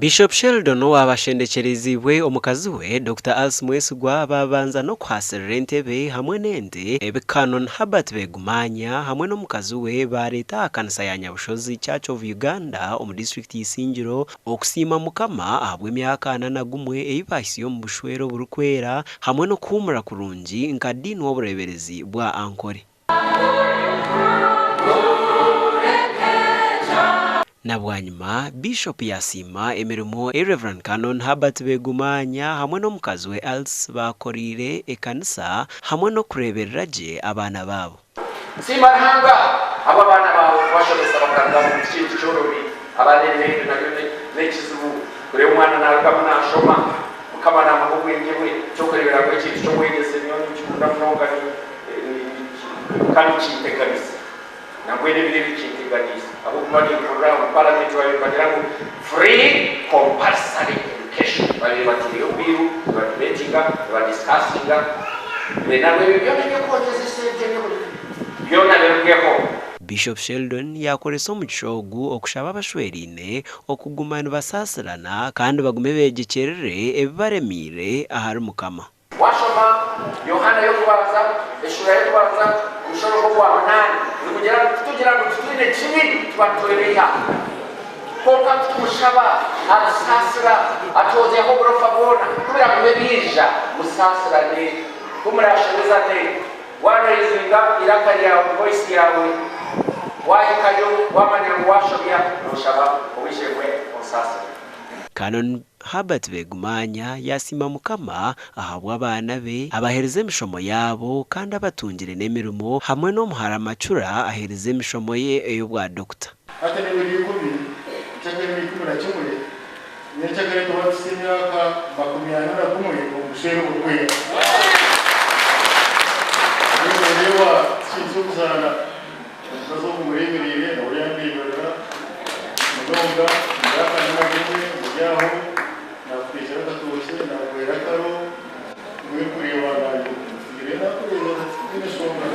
Bishop Sheldon owaaba ashendekyereziibwe omukazi we, Dokita Alice Mwesigwa baabanza n'okuhaasirira entebe hamwe n'ente ebi Canon Herbert Begumanya hamwe n'omukazi we baareeta aha kanisa ya Nyabushozi Church of Uganda omu disiturikiti ya Isingiro okusiima Mukama ahabw'emyaka ana na gumwe ei baahitsire omu bushwere oburikwera hamwe n'okuhuumura kurungi nka Dean w'obureeberezi bwa Ankore. Na bwanyima, Biishopu yaasiima emirimo ei Rev. Canon Herbert Begumanya hamwe n'omukazi we Alice baakoreire ekanisa hamwe n'okureeberera gye abaana baabo. Siima Ruhanga ahabw'abaana baawe kubashomesa bakarugamu. Tikintu kyorobi. Abaana ebiro ebi nabyo n'ekizibu kureeba omwana naarugamu naashoma. Mukama naamuha obwengye bwe. Eky'okureeberaho ekintu ky'obwegyese nyowe ninkikunda munonga kandi kinteganisa. Nambwenu ebiro ebi kinteganiise ahabw'okuba nimpurira omu paramenti baabaire nibagira ngu free compulsory education. Baabaire bataireyo bill nibadebatinga, nibadiscussinga then nabwo ebyo byona eby'okwongyeza esente byona birugeho. Bishop Sheldon yaakoresa omugisha ogu okushaba abashweraine okuguma nibasaasirana kandi bagume beegyekyerere ebibaremeire ahari Mukama. Waashoma Yohaana y'okubanza eshuura y'okubanza omushororongo gwa munaani, nigugira ngu ku tugira ngu titwine kibi, tuba nitwebeiha. Kwonka ku tumushaba, atusaasira, atwozyaho oburofa bwona. Ku biragume biija, musaasirane. Ku muraashobezane, Waaraizinga eiraka ryawe, voice yaawe, waahikayo waamanya ngu waashobya, nooshaba ow'eishe-emwe onsaasire. Canon Herbert Begumanya yaasiima Mukama ahabw'abaana be abaherize emishomo yaabo kandi abatungire n'emirimo hamwe n'omuhara Macura aherize emishomo ye ey'obwa Dokita. Hati n'ebiro ikumi, nkyakare n'ikumi na kimwe, nyenkyakare tuba tuhitsya emyaka 45 omu bushwere oburikwera. Mbwenu noreeba tikintu ky'okuzaana, omukazi ogu mureebereire nawe yandeeberera munonga, emyaka ana na gumwe muri aho, naakuteekyera akatookye, naakuhera akaro, mbwenu kureeba naagira naakureeberera tikiine nshonga.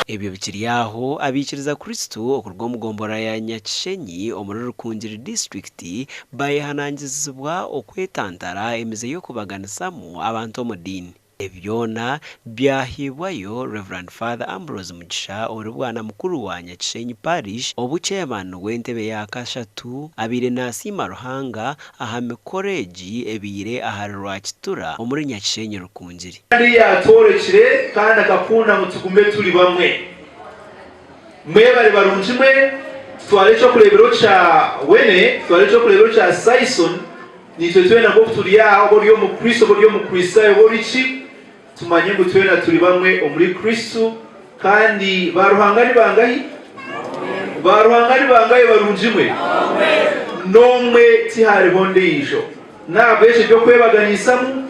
Ebyo bikiri aho, abaikiriza Kristo okuruga omu gomborora ya Nyakishenyi omuri Rukungiri disiturikiti bayehanangirizibwa okwetantara emize y'okubaganisamu abantu omu diini. Ebi byona byahiibwayo Rev. Father Ambrose Mugisha ori bwana mukuru wa Nyakishenyi Parish obu Chairman w'entebe ya kashatu abaire nasiima Ruhanga aha mikoro egi ebaire ahari Rwakitura omuri Nyakishenyi Rukungiri. Kandi yaatworekire kandi akakunda ngu tugume turi bamwe. Mwebare barungi mwe, tutware eky'okureeberaho kya Wene, tutware eky'okureeberaho kya Saison, naitwe twena nk'oku turi aha, oba ori Omukristo, oba ori Omukristaayo, oba ori ki, tumanye ngu twena turi bamwe omuri Kristo. Kandi baaruhanga ni bangahi? Baaruhanga ni bangahi barungi mwe? N'omwe, tihariho ondiijo. N'ahabw'ekyo eby'okwebaganisamu,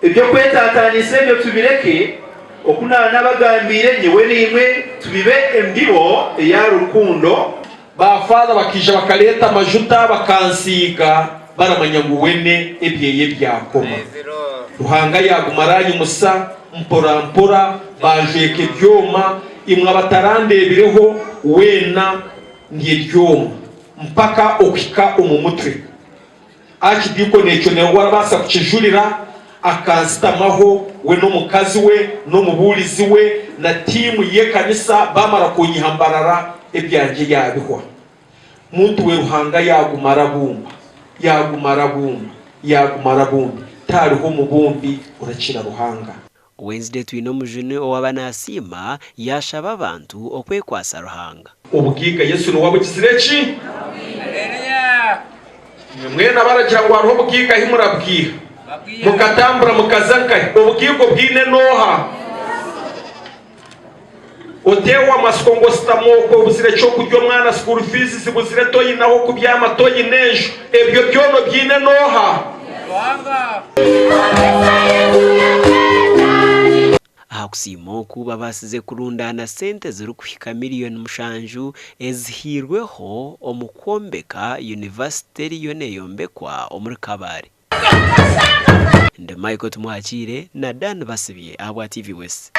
Eby'okwetaataanisa ebyo tubireke, oku naanabagambiire nyowe naimwe tubibe embibo eya rukundo. Ba father bakaija bakareeta amajuta bakansiiga baramanya ngu wene ebyeye byakoma. Ruhanga yaguma aranyimusa mpora mpora banjweka ebyoma imwe abatarandebireho weena ndi ebyoma mpaka okuhika omu mutwe. Archdeacon ekyo niwe arabaasa kukijurira, akansitamaho we n'omukazi we n'omubuurizi we na tiimu y'ekanisa baamara kunyiha Mbarara ebyangye yaabihwa. Muntu we Ruhanga yaaguma arabumba, yaaguma arabumba, yaaguma arabumba, tihariho mubumbi orakira Ruhanga. Wednesday Twinomujuni owaba nasiima yashaba abantu okwekwasa Ruhanga. Obugaiga Yesu niwe abugizire ki? Imwe mwena abaragira ngu hariho obugaiga ahi murabwiha, mukatambura mukaza nkahi? Obugaiga obwine n'oha? Oteehwa amatsiko ngu ositami okwo obuzire ky'okurya omwana school fees zibuzire toine ah'okubyama toine enju ebyo byona obyine n'oha? Aha kusiima oku babaasize kurundaana sente zirikuhika miriyoni mushanju ezihairweho omu kwombeka yunivasite eriyo neyombekwa omuri Kabale. Ndi Michael Tumwakiire na Dan Basibye ahabwa TV West.